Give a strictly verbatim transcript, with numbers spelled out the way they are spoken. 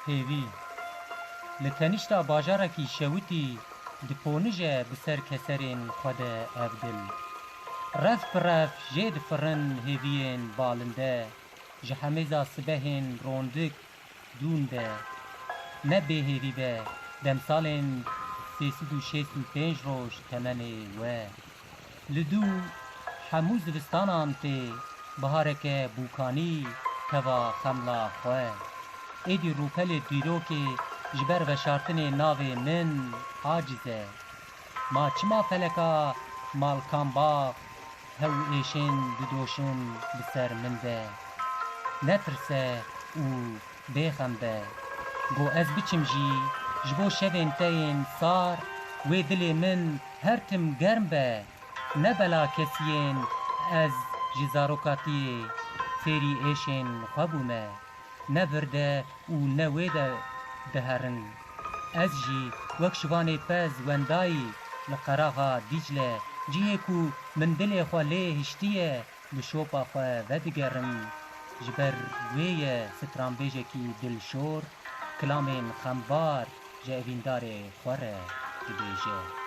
Hêvî. Li tenişta bajarekî şewitî diponije bi ser keserên xwe de ev dil. Ref bi ref jê difirin hêviyên balinde, ji hemêza sibehên rondik dûn be. Ne bêhêvî be, demsalên sê sed û şêst û pênc roj temenê we. Li dû hemû zivistanan tê bihareke bûkanî teva xemla xwe. Êdî rûpelê dîrokê ji ber veşartinê navê min aciz e. Ma çima feleka malkambax hew êşên didoşin bi ser min de? Netirse û bêxem be. Go ez biçim jî ji bo şevên te yên sar, wê dilê min her tim germ be. Ne bela kesiyên ez ji zarokatiyê fêrî êşên xwe bûme, ne vir de û ne wê de diherin. Ez jî wek şivanê pez wendayî li qeraxa Dîcle, cihê ku min dilê xwe lê hiştiye, li şopa xwe vedigerim. Ji ber wê ye stranbêjekî dilşor kilamên xembar ji evîndarê xwe re dibêje.